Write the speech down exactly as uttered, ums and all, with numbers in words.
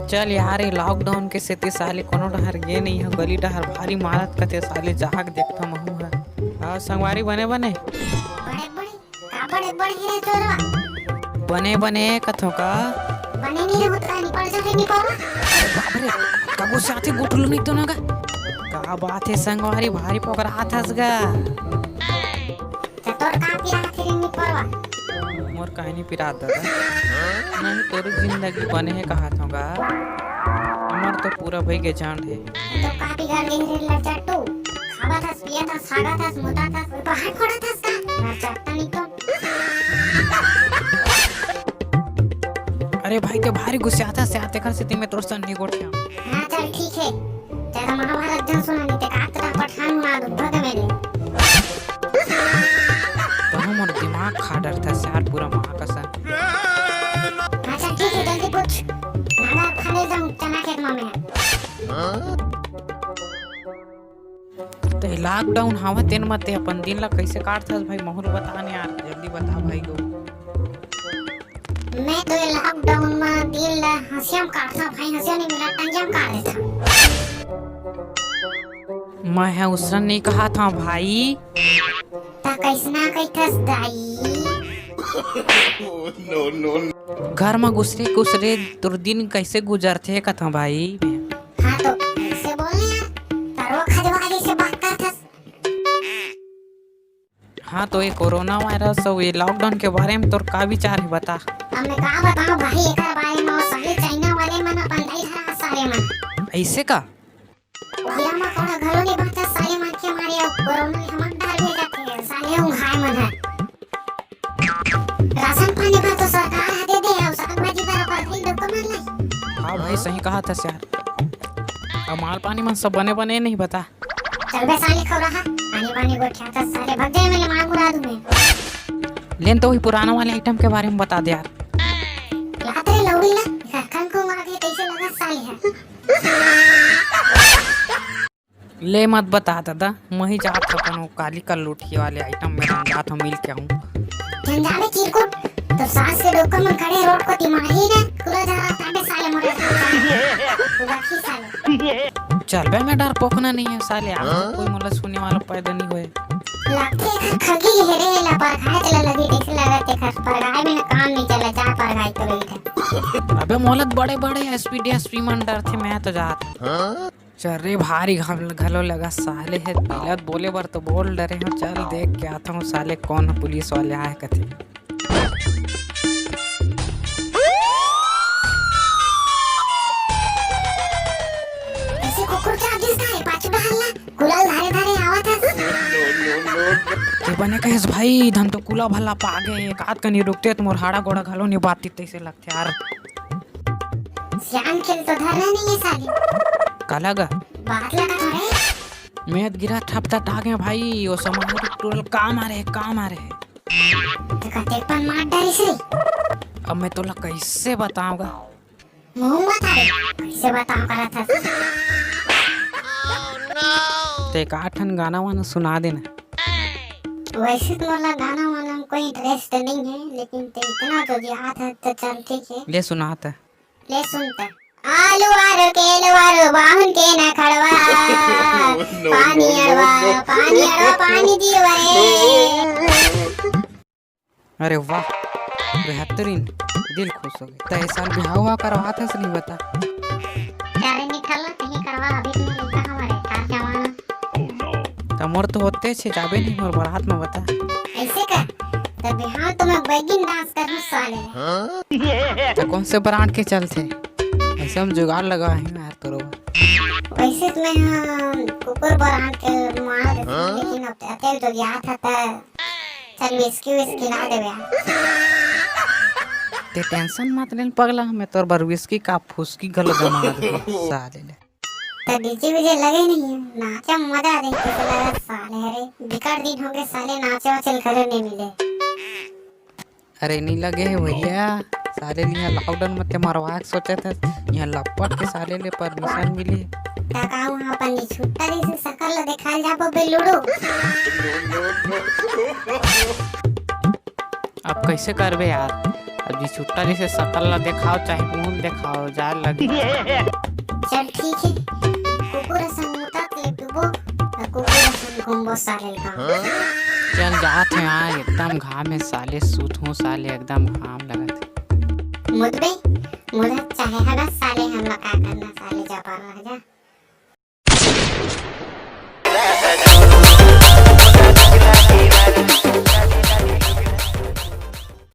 चल यार, ये lockdown के सेती साले कोनो डहर गे नइ हो, गली डहर भारी मारत कथे साले, जाके देखथंव महूं ह। अउ संगवारी बने बने? बड़े बड़े, का बड़े बड़े हे रे चोरवा? बने बने कथंव का? बने नइ रहत का, निपट जा रे निपट। बाप रे, का गुस्साथे गुठलू नइ तो ना गा? का बात हे संगवारी, भारी पोकरात हस गा? त तोर का पिरात हे रे निपरवा? मोर काहे नइ पिरात दादा? नहीं, तोर जिंदगी बने हे कहत हंव गा। हमर तो पूरा भई के झंड हे। तो का बिगड़ गे रे लचट्टू? खावत हस, पियत हस, हागत हस, मुतात हस, पहाड़ फोड़त हस का? लचट्टा नइ तो। अरे भाई, ते भारी गुस्सात हस यार, तेकर सेती मैं तोर संग नइ गोठियावंव। हाँ, चल ठीक हे। जादा महाभारत झन सुना, नइ ते का तोला पठान उड़ा दूं, भग मेरे। तहूं मोर दिमाग खा डरथस यार, पूरा माँ कसम। अच्छा ठीक हे, जल्दी पूछ। नांगर खने जाऊं चना खेत में मैं। ते lockdown हावय, तेन म ते अपन दिन ला कइसे काटथस भाई, महूं ल बता न यार, जल्दी बता भाई गो। मैं तो ये lockdown म दिन ला हंसिया म काटथंव भाई, हंसिया नइ मिलय, टंगिया म काट देथंव। मैं ह उसरन नइ कहत हंव भाई। त कइसना कहिथस दाई? घर म घुसरे घुसरे तोर दिन कइसे गुजरथे कथंव भाई। हाँ तो ऐसे बोल न यार, तरो खजवा जइसे बात करथस। हाँ, तो ये कोरोना वायरस अउ ये lockdown के बारे में तोर का विचार हे, बता। अब मैं का बताऊं भाई एकर बारे में, साले चाइना वाले मन अपन दाई धरा साले मन। अइसे का? कीरा मकोड़ा घलो नइ बांचस साले मन के मारे, अउ कोरोना ले हमन डहर भेजत हे साले उंघाय मन ह। राशन पानी बर तो सरकार ह दे दे, अउ साग भाजी बर ओकर भाई डोका मन लाई। हाँ भाई, सही कहत हस यार। अउ माल पानी मन सब बने बने नइ बता। चल बे साले खौरा हा, आनी बानी गोठियाथस साले, भग जाए मेरे मार मुरा दूं मैं। लेन तो वही पुराना वाले item के बारे में बता दे यार। लात रे लौड़ी ला, कन को मार दे, कइसे लगत साले हे। ले मत बता दादा, मही जात हंव कोनो काली का लोठी वाले item में जात हंव, मिल के आहूं। झन जाबे चिरकुट, तो सास के डोका मन खड़े रोड कोती मारही ना, पूरा जा रहा ताबे साले मोरे। पूरा खी साले। चल बे, मैं डरपोकना नइ हंव साले, आज तो कोई मोला सुने वाला पैदा नइ होय। लगथे एखर खगी हे रे, ला परघाय तेला लगी, कइसे लगत एखर परघाय बिना काम नइ चले, जा परघाय तो रही। अबे मोला तो बड़े बड़े S P D S P मन डरथे, मैं तो जात। चल रे, भारी घम-, घलो लगा साले हे, मिलत बोले बर तो बोल डरे हंव, चल देख के आथंव साले कोन पुलिस वाले आए कथे। ऐसे कुकुर क्या दिस का है, पाछू डहर ला, कुलाल धारे धारे आवत हस। ते बने कहेस भाई, धन तो कुला भला पागे, एक आध कनी रुकते तो मोर हाड़ा गोड़ा घलो नइ बांधतिस तइसे लगथे यार। सियान खेल तो धरना नइ हे साले। काला गा? बात लगा थोड़े। मेद गिरा ठपटा टागे भाई, ओ समय टोल का मारे, का मारे। तो कतेक पन मार डारिस रे। अब मैं तोला कइसे बतावंव गा? मुंह बता रे, कइसे बतावंव करत हस? ते का ठन गाना वाना सुना देना। वैसे तो मोला गाना वाना में कोई interest नहीं है, लेकिन ते इतना तो याद है तो चल ठीक है। ले सुना त। ले सुन त। आलू आरो केलवारो बाहुन के ना खड़वा। पानी अड़वा, पानी अड़वा, पानी दियो रे। अरे वाह, बेहतरीन, दिल खुश हो गे। त ए साल बिहाव उहाव करवात हस नहीं बता? अरे निकल ना, कहीं करवा, अभी तो मैं लइका हमारे, का जमाना। त मोर तो होते छे, जाबे नहीं मोर बारात में बता। ऐसे का? त बिहाव तो मैं बैगिन डांस करूँ साले। त कौन से ब्रांड के चलथे? ऐसे हम जुगाड़ लगा है यार तोरो। वैसे तो मैं, हाँ, कुकुर ब्रांड के मार देती हूँ, लेकिन अब अतेक तो गया था त चल whisky whisky ला देबे यार। ते tension मत ले न पगला, मैं तोर बर whisky का फुस्की घलो जमा देबे साले ले। त DJ वीजे लगे नहीं है, नाचे में मजा आ जाए, कैसे लगा साले? अरे बिकट दिन हो गए साले, नाचे वाचे ल घरे नहीं मिले। अरे नहीं लगे है भैया, साले ल इहाँ lockdown में ते मरवा के सोचत हस, इहाँ लपट के साले ले permission मिली। त का उहाँ अपन छुट्टा जैसे सकल ल देखाल जाबो बे लूडो? अब कैसे करबे यार? अब जी छुट्टा जैसे सकल ला देखाव, चाहे मुंह देखाव, जाए लगे। चल ठीक है, कुकुर असन मुतत ले टुबो, अउ कुकुर असन घूमबो साले गाँव। चल जात है यार, एकदम घाम है साले, सूत हूँ साले, एकदम घाम लगत है। मुतबे, मुतत चाहे हगत साले, हमला का करना साले, जा पर रह जा।